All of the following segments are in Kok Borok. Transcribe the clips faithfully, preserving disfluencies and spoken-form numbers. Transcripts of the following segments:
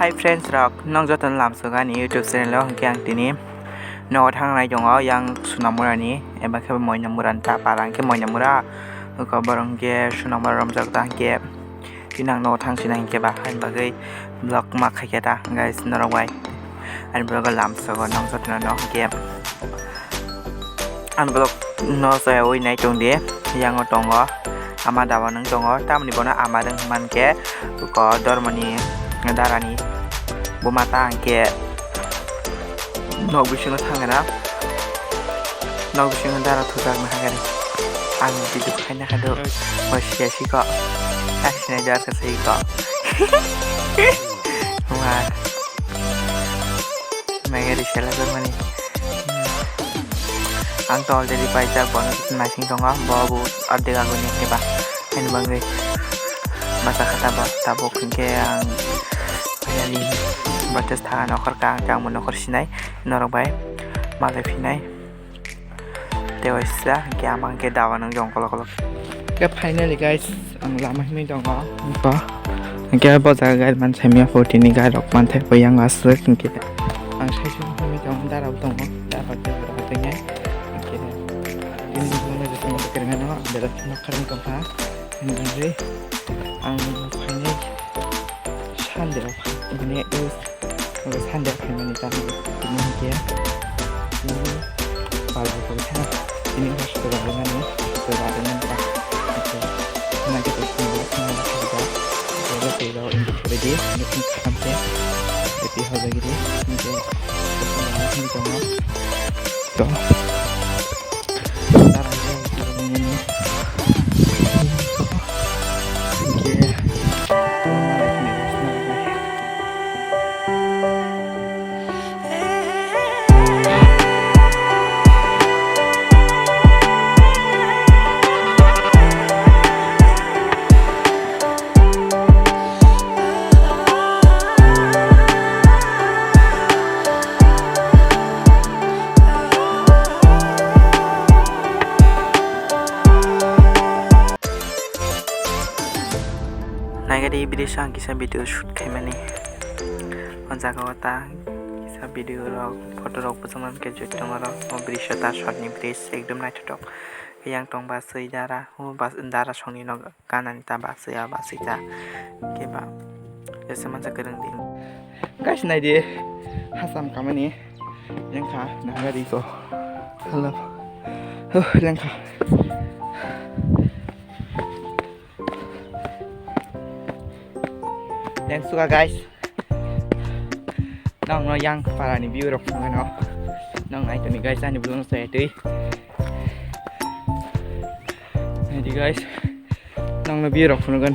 Hi friends rok, nong jotono lamsok ani YouTube channel o, hwnkhe ang tini nogo thangnai tongo, yang Sonamura ni, eba khe Moinamura ni ta para, hwnkhe Moinamura, uko borok hwnkhe Sonamura romjak ta, hwnkhe tini ang nogo thang sinai hwnkhe ba, haini bagwi vlog ma khaikhe ta, guys, norok bai ani vlog o lamsogo nong jotono no, hwnkhe Ang vlog no chayawi nai tong di, yango tongo ama dawa nung tongo, tamni bono ama rwng mankhe ko dormoni darani buma ta hwnkhe nok bisingo thangna, nok bisingo dara thujak na hagari ang video khaina hado ba siya siko, tak sinai jar ka siko. Wah. Mega reseller mani. Ang to already paijak, bono naising tongo, bo bo ardek aguni heba. Ani bagwi basa kha tabok, tabok hwnkhe ang finally bates tha nokhor ka, ang bo nokhor sinai, norok bai malai phinai. Tei waisa hwnkhe ama hwnkhe dawa nung jong kolok kolok. Hwnkhe finally guys, ang lama himwi tongo. Hwnkhe, hwnkhe bo jaga gari man saimya pho tini gari rok man thai pho yang aswk hwnkhe. Ang saisung himwi tongo, dara bo tongo, dara khe rok tengya. Hwnkhe, tini bumung no jesong kwrwngano, ang bera nokharwi tongkha. Hwnkhe, ang phainai Sunday o pha-, bini use, Sunday o phaimani tamo tini hwnkhe, tini palai kok thana, tini hospital rwmani, hospital rwmani ta, hwnkhe, hwnba khe tong thangma khe ba, tei rok injek khlai di, hwnkhe thang khamkhe, tei hojagiri, hwnkhe, hwnwi tongo. To. Naigadi bidisa ang kisa video shoot khaimani. O jaga o ta kisa video rok, photo rok bwchangma khe jotto rok. O bridge o ta shot ni bridge ekdom naithotok. Yang tong ba swi dara, o bas-, dara songni no. Kanani ta baswi ya baswi ta keba ese mansa kwrwng di. Guys, nai di, hasam kamani lengkha nagari ko. Hello. Huh, lengkha. Lengsuka guys. Nong no yang para ni view rok phunga no. Nong nai toni guys, ani bulung saya tui. Nai di guys. Nongno view rok phunukgwn.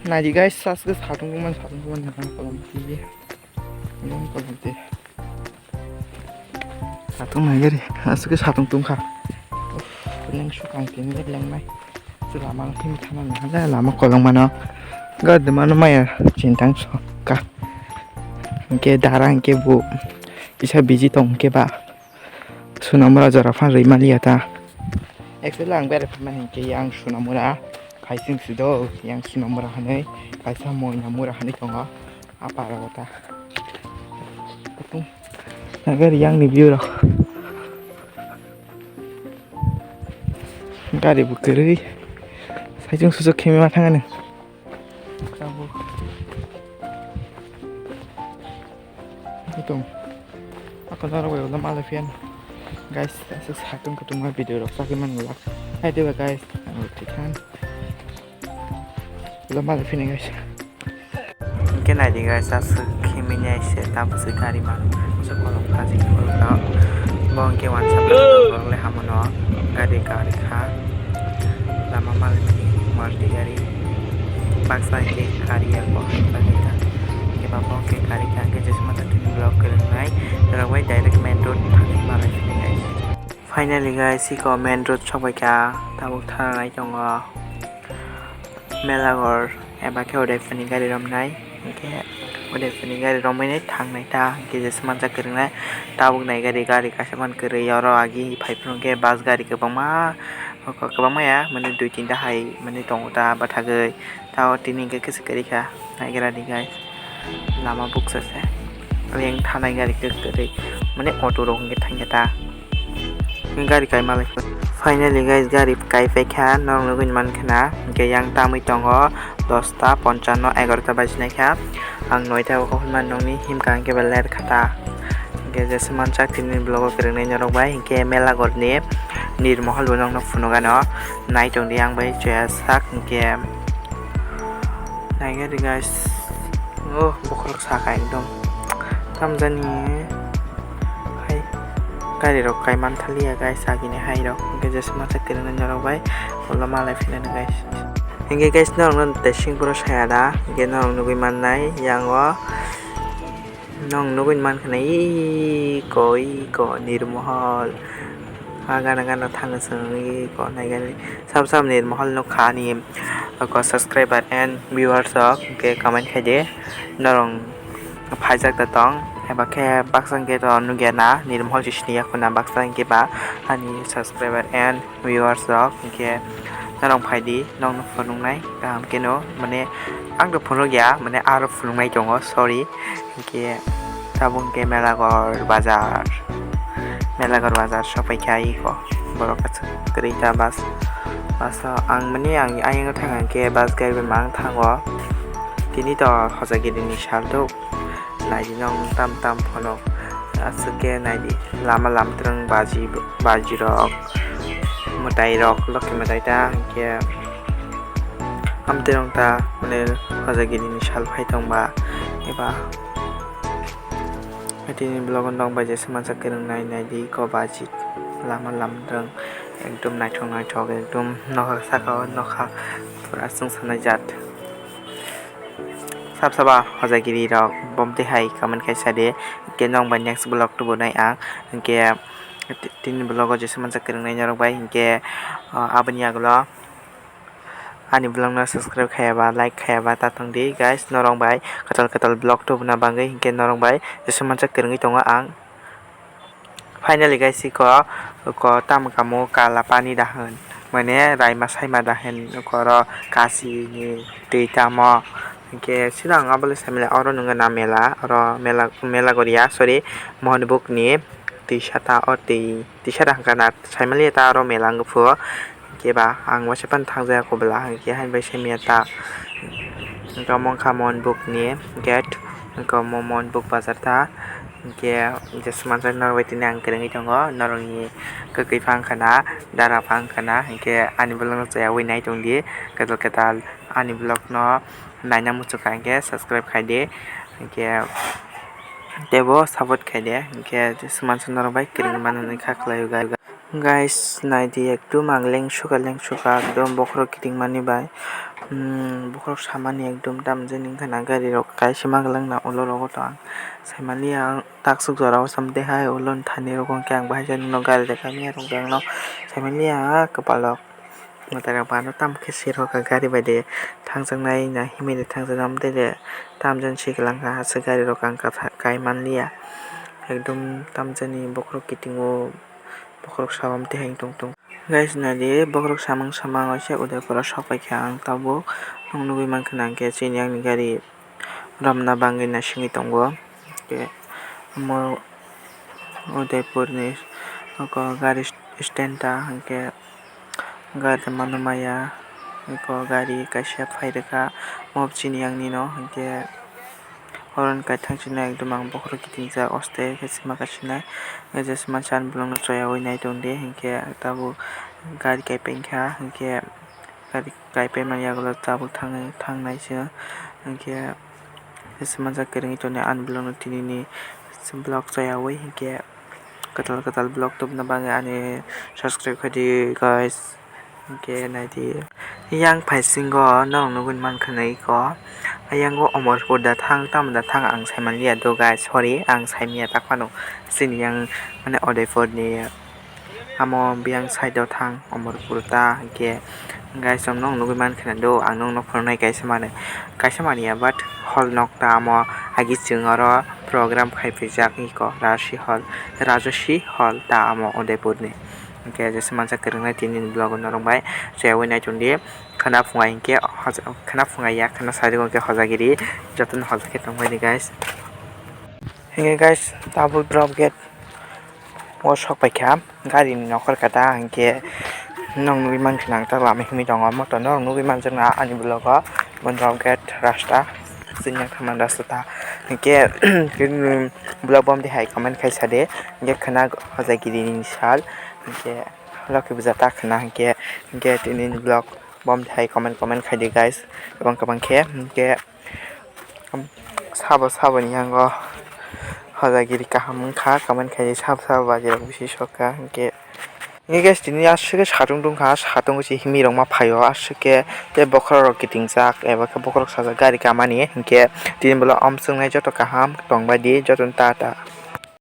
Naidi guys, aswk satung tungmani, satung tungmani, nang kolom twi. Nang kolom twi. Satung nai gari, aswk satung tungkha. Uff, leng sukang tini lengnai. Lama him thana nang, lama kolong mano. Gari mano maya chintang so ka. Hingke dara hingke bo kisa busy tong hingke ba. Sonamura jora phan rwi maliya ta. Actually ang bere phaimani hingke yang Sonamura phaising sido yang Sonamura hanwi kaisa Moinamura hanwi tongo. Apara o ta. Kutung. Nagar yang ni view rok. Gari bo kwrwi. Saichung suchuk khemi ma thangani. Tabuk. Kutung. Ako daro bai ulo malai phiyan. Guys, aswk satung kutung ma video rok chagwi man glak. Hai diba guys, ang thikhan. Ulo malai phini guys. Hingke naidi guys, aswk khimini aise tabuk se gari mano. Aswk kolok kaji kolok no. Bo hingke wansa borok le hamono gari gari kha. Lama malai mani malti gari. Baksa hingke gari ya bo hingke baksa hingke gari kha hingke jesma ta tini vlog kwrwng nai. Rok bai direct main road thangwi malai phini guys. Finally guys, iko main road sokbai kha. Tabuk thana nai tongo. Mela ghor eba khe Udaipurni gari romnai, hingkhe Udaipurni gari romwi thangnai ta, hingkhe jeswk manjak kwrwngna tabuk nai gari, gari kaisa phano kwrwi, oro agi phai phano khe bus gari kwbangma, kwbangma ya, mane dui tinta hai mane tongo ta bwthagwi, ta o tini hingkhe kwchwk kwrwi kha, naigra di guys. Lama buksa se. Yang thanai gari kwrwi. Mane auto rok hwnkhe thangya ta. Gari kai malai. Finally guys, gari kai paikha. Norok nugwi mankha na. Hwnkhe yang tamwi tongo dosta ponchanno, egarota bajinai kha. Ang noita o hwnma nokni himkha hwnkhe belai rwkha ta. Hwnkhe jesa mansak tini vlog o kwrwngnai norok bai. Hwnkhe mela gorni nirmohol bo nokno phunukgano. Nai tongdi ang bai chuya sak hwnkhe. Naigari guys. Oh, bokhorok saka ekdom. Tamjani hai gari rok kai manthaliya guys, agini hai rok. Hwnkhe jesa masa kwrwngni norok bai ulo malai philano guys. Hwnkhe guys, norokno tei singpuro saya da. Hwnkhe norok nugwi mannai yang o. Norok nugwi mankha na iko, iko Nirmohol. Ah, gana gana thangwi chwng iko naigani. Sab sab Nirmohol nukha ani, oko subscriber and viewers rok, hwnkhe comment khaidi. Norok phaijak da tong, eba khe baksa hwnkhe to nukya na, Nirmohol se siniya khuna baksa hwnkhe ba ani subscriber and viewers rok, hwnkhe norok phaidi, nokno phunuknai kaham kheno, mane ang to phunukya, mane aro phunuknai tongo, sorry, hwnkhe. Tabuk hwnkhe Melaghor bazar, Melaghor bazar sokpaikha iko. Borok aswk kwrwi ta bus, bus o ang mani ang ayang thang hwnkhe bus gari bai mang thango. Tini to Hojagiri ni sal duk, naidi nong tam tam phano aswk khe naidi lama lamtrwng baji, baji rok, mwtai rok, lokhi mwtai ta hwnkhe amtwrwng ta mane Hojagiri ni sal phai tongba eba. Tini vlog o nokbai jesa masa kwrwng nai naidi iko baji lama lamrwng ekdom naithok naithok ekdom nokha saka o nokha pura chwng sanai jat. Sab saba Hojagiri rok bomtwi hai comment khaisa de hwnkhe nokbai next vlog tubunai ang hwnkhe tini vlog o jesa masa kwrwng nai norok bai hwnkhe aboni yagulo. Ani vlog no subscribe khayaba, like khayaba ta tongdi guys, norok bai kwtal kwtal vlog tubuna bagwi hwnkhe norok bai jesa mansa kwrwngwi tongo ang. Finally guys, iko, iko tamo kamo kala pani dahan, mane raima saima dahan, iko oro kasi ni twi tamo, hwnkhe sino ang abole saimale oro nungkha na mela, oro mela, mela goria, sorry, Mohonibuk ni twi sata o twi, twi sata hwnkha na saimaliya ta oro mela wngkha pho. Hwnkhe ba ang waisa phano thangjaya kobla, hwnkhe haini bai simiya ta. Hwnkhe omo wngkha Mohonibuk ni gate, hwnkhe omo Mohonibuk bazar ta. Hwnkhe jesa mansa norok bai tini ang kwrwngwi tongo, norokni kwkwi pha wngkha na, dara pha wngkha na, hwnkhe ani vlog no chayawui nai tongdi, kwtal kwtal ani vlog no naina muchukha hwnkhe subscribe khaidi, hwnkhe teibo support khaidi, hwnkhe jesa mansa norok bai kwrwngwi mano hwnwi kha khlaio guys. Guys, naidi ekdom ang lengsuka lengsuka ekdom bokhorok kiting mani bai. Hmm, bokhorok samani ekdom tamjani wngkha na gari rok kaisa ma kwlwng na ulo rogo to ang saimaliya ang taksuk jora o sam tei hai ulo thani rogo hwnkhe ang bahai jani no gari rok kaimia rok ang no saimaliya kwpalo mwtai rok bano tamo khe sir rok gari bai de thangjaknai na himwi de thangjaknai omo tei de tamjani si kwlwng kha aswk gari rok ang kai manliya ekdom tamjani bokhorok kitingo. Bokhorok sabo tei hai tong tong. Guys, naidi, bokhorok samung samung waisa Udaipur o sok paikha ang tabuk. Nwng nugwi mankha na hwnkhe chini ani gari romna bagwi naisingwi tongo. Hwnkhe omo Udaipur ni oko gari stand ta hwnkhe gari mano maya eko gari kaisa phairwkha omo chini ani no hwnkhe. Oro ni kaithang chini ekdom ang bokhorok kitingjak oste khe sima kasinai. Hwnkhe je sima chan bolongno choyaui nai tongdi, hwnkhe tabuk gari kaipai wngkha, hwnkhe gari kaipai mani yagulo tabuk thangwi thangnai se, hwnkhe sima jak kwrwngwi tongdi ani bolongno tinini vlog choyaui, hwnkhe kwtal kwtal vlog tubuna bagwi ani subscribe khaidi guys. Hwnkhe naidi. Yang phaisingo norok nugwi mankha na iko. Yang o Omorpur da thang, tamo da thang ang saimanliya do guys, sorry, ang saimanya tak phano. Chini yang mane Udaipur ni amo biyang side o thang Omorpur ta hwnkhe guys, norok nugwi mankha na do ang nokno phunuknai kaisa manwi, kaisa manwi ya, but hall nok ta amo agi chwng oro program khai phaijak iko Rashi hall, Rajoshi hall ta amo Udaipur ni. Hwnkhe jesa mansa kwrwngna tini ni vlog o norok bai cheyaui nai tongdi. Khwna phunga hinkhe hoja-, khwna phunga ya, khwna sari o hinkhe hojagiri jotono hojak khe tongbaidi guys. Hinkhe guys, tabuk drop gate o sok paikha gari ni nokhor kata hinkhe norok nugwi mankha nang ta lama himwi tongo moto norok nugwi manjakna ani vlog o bo drop gate rasta chini thangmani rasta ta hinkhe vlog bom twi hai comment khai sadi hinkhe khwna hojagiri ni sal. Hinkhe loki puja ta khwna hinkhe, hinkhe tini ni vlog bom hai comment, comment khai di guys, kwbang kwbang khe. Hinkhe sabo, sabo ni yango hojagiri kaham wngkha, comment khai di, sabo, sabo bagi rok bisi sokha. Hinkhe, hinkhe guys, tini aswk khe satung tungkha, satung se himwi rok ma phaio, aswk khe tei bokhorok rok kitingjak eba khe bokhorok sajak gari kamani, hinkhe tini bolong amswknai joto kaham tongbai di, joto ni ta ta.